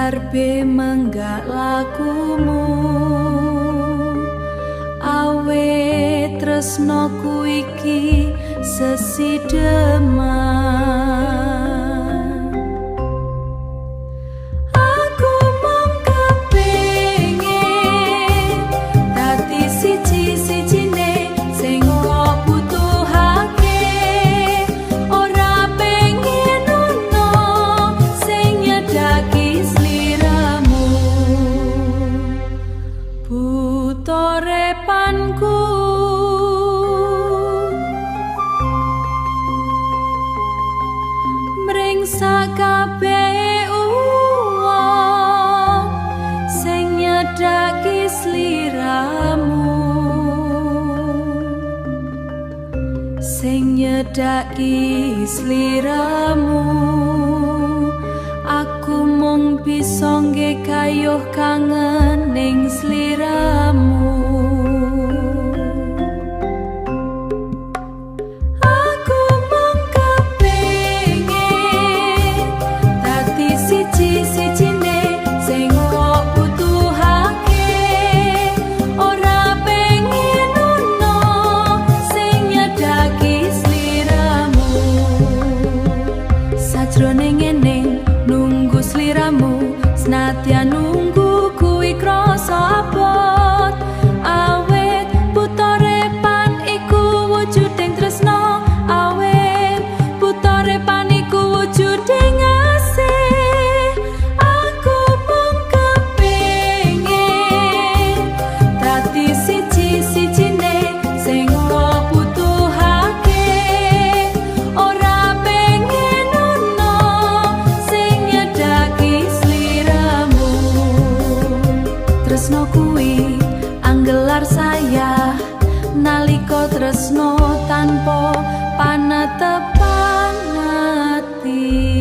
Darbe menggak lakumu, awet tresnoku iki sesideman. Aku mung kepengin dadi siji-sijine sing kok butuhake, ora pengin ono sing nyedhaki sliramu. Buta repanku mring sakabeh wong sing nyedhaki sliramu, sing nyedhaki sliramu. Aku mung bisa nggih kayuh kangen ning sliramu. Aku mung kepengin dadi siji-sijine sing kok butuhake, ora pengin ono sing nyedhaki sliramu. Sajroning ening nunggu sliramu, senadyan nunggu kuwi krasa abot. Awit buta repan iku wujuding tresno, awit buta repan iku wujuding asih. Aku mung kepengin dadi siji-sijine sing kok butuhake, ora pengin ono sing nyedhaki sliramu. Tresno kuwi anggelar saya nalika tresno tanpa panetepan ati.